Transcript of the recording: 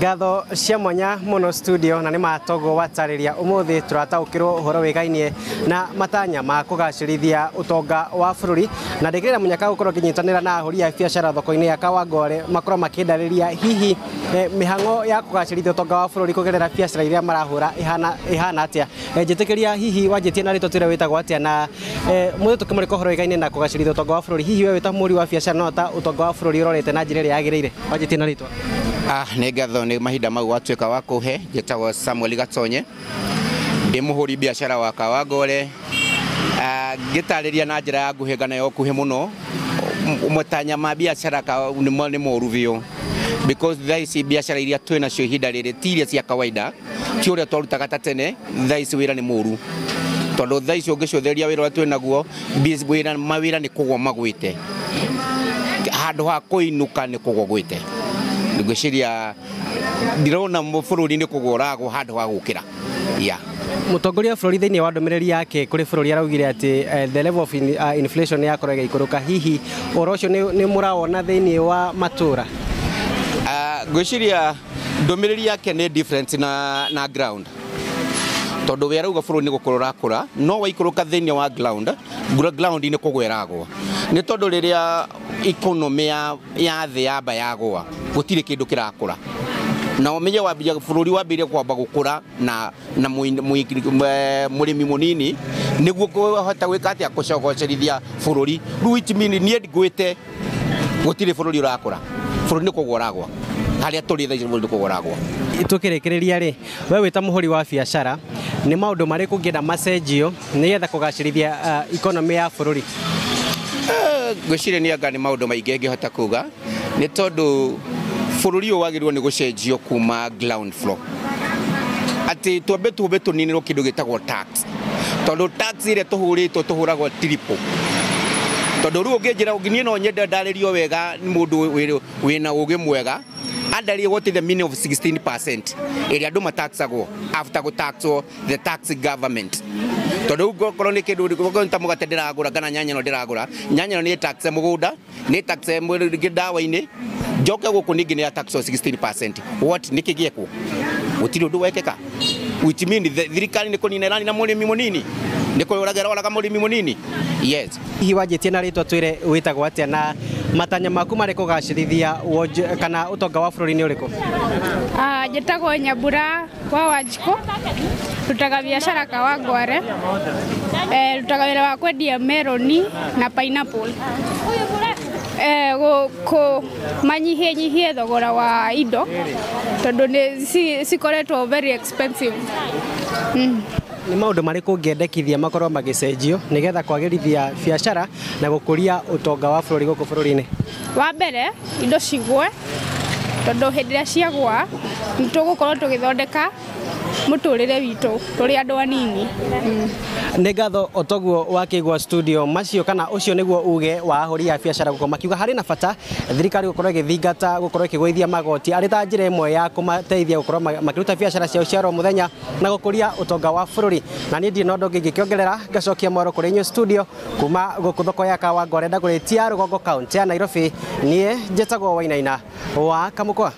Ngatho cia mwanya muno studio na nĩ matogo watarĩria ũmũthĩ tũrataũkĩrwo ũhoro wĩgainie na matanya ma kũgacĩrithia ũtonga wa bũrũri, na ndĩkĩrĩra mũnyaka gũkorwo ngĩnyitanĩra na ahũri a biacara thoko-inĩ ya Kawangware makorwo makĩndarĩria hihi mĩhang'o ya kũgacĩrithia ũtonga wa bũrũri kũgerera biacara iria marahũra ihana atĩa. Njĩtĩkĩria hihi wanjĩtie na rĩtwa twĩre wĩtagwo atĩa, na mũthĩ tũkĩmũrĩka ũhoro wĩgainie na kũgacĩrithia ũtonga wa bũrũri, hihi we wĩ ta mũhũri wa biacara no ta ũtonga wa bũrũri ũrorete na njĩra ĩrĩa yagĩrĩire? Wanjĩtie na rĩtwa. Nĩ ngatho nĩ mahinda mau watuĩka wa kũhe. Njĩtagwo Samuel Gatonye, ndĩ mũhũri biacara wa Kawangware. Ngĩtarĩria na njĩra ya nguhĩ kana ya ũkuhĩ mũno, matanya ma biacara nĩ moru biũ, because thaa ici biacara iria twĩ nacio ihinda rĩrĩ ti iria cia kawaida, ti ũrĩa twarutaga ta tene. Thaa ici wĩra nĩ mũru, tondũ thaa ici ũngĩcũthĩrĩria wĩra ũrĩa twĩ naguo, mawĩra nĩ kũgwa magwĩte, handũ ha kũinũka nĩ kũgwa gwĩte. Ngwĩciria ndirona bũrũri nĩ kũgwa ũragwa handũ ha gũkĩra, yeah. Mũtongoria wa bũrũri thĩinĩ wa ndũmĩrĩri yake kũrĩ bũrũri araugire atĩ the level of inflation nĩ yakorwo ĩgĩikũrũka, hihi ũhoro ũcio nĩ mũrawona thĩinĩ wa matũra? Ngwĩciria ndũmĩrĩri yake nĩ different na ground, tondũ we arauga bũrũri nĩ gũkũra ũrakũra, no waikũrũka thĩinĩ wa ground nĩ kũgwa ĩragwa, nĩ tondũ rĩrĩa economy ya thĩ yamba yagwa gũtirĩ kĩndũ kĩrakũra. Na ũmenye wambia bũrũri wambĩrĩrie kwamba gũkũra na mũrĩmi mũnini nĩguo kũhota gwĩka atĩa, kũcogocerithia bũrũri. Rĩu it mean niĩ ngwĩte gũtirĩ bũrũri ũrakũra, bũrũri nĩ kũgwa ũragwa, harĩa tũrĩ thaa ici bũrũri nĩ kũgwa ũragwa. Tũkĩrĩkĩrĩria rĩ, we wĩ ta mũhũri wa biacara nĩ maũndũ marĩkũ ũngĩenda macenjio nĩgetha kũgacĩrithia economy ya bũrũri? Ngwĩciria nĩ anga nĩ maũndũ maingĩ ngĩhota kuga, nĩ tondũ bũrũri ũyũ wagĩrĩirwo nĩ gũcenjio kuma ground floor, atĩ twambe tũmbe tũninĩrwo kĩndũ gĩtagwo tax, tondũ tax ĩrĩa tũhũrĩtwo tũhũragwo triple. Tondũ rĩu ũngĩnjĩra niĩ no nyende ndarĩrio wega nĩ mũndũ wĩna ũgĩ mwega, andarie what is the meaning of 16% ĩrĩa andũ mataxagwo after gũtaxwo the tax government. Tondũ rĩu okorwo nĩ kĩndũ, okorwo nĩ ta mũgate ndĩragũra kana nyanya ĩno ndĩragũra, nyanya ĩno nĩ tax mũgũnda, nĩ tax ndawa-inĩ, njoke gũkũ ningĩ nĩ ya tax 16%. What nĩkĩ gĩekwo? Gũtirĩ ũndũ wekĩka, which mean thirikari nĩ kũnina ĩranina mũrĩmi mũnini, nĩ kũraga ĩroraga mũrĩmi mũnini, yes. Hihi wanjĩtie na rĩtwa twĩre wĩtagwo atĩa, na matanya maku marĩ kũgacĩrithia kana ũtonga wa bũrũri nĩ ũrĩkũ? Njĩtagwo Nyambura wa Wanjikũ, rutaga biacara Kawangware, rutaga wĩra wa kwendia meroni na pineapple. Manyihie nyihie thogora wa indo tondũ nĩ cikoretwo very expensive. Nĩ maũndũ marĩkũ ũngĩendekithia makorwo magĩcenjio nĩgetha kwagĩrithia biacara na gũkũria ũtonga wa bũrũri gũkũ bũrũri-inĩ? Wa mbere indo cigwe, tondũ hĩndĩ ĩrĩa ciagwa nĩ tũgũkorwo tũgĩthondeka mũtũrĩre witũ tũrĩ andũ anini. Nĩ ngatho otoguo wakĩigua studio macio, kana ũcio nĩguo uge wa ahũri a biacara gũkorwo makiuga harĩ na bata thirikari gũkorwo ĩgĩthingata gũkorwo ĩkĩgũithia magoti arĩ ta njĩra ĩmwe ya kũmateithia gũkorwo makĩruta biacara ciao cia oro mũthenya na gũkũria ũtonga wa bũrũri. Na niĩ ndirĩ na ũndũ ũngĩ ingĩkĩongerera, ngacokia mwaro kũrĩ inyuĩ studio kuma gũkũ thoko ya Kawangware ndagũrĩtia Rũgongo kaunti ya Nairobi. Niĩ njĩtagwo Wainaina wa Kamũkwa.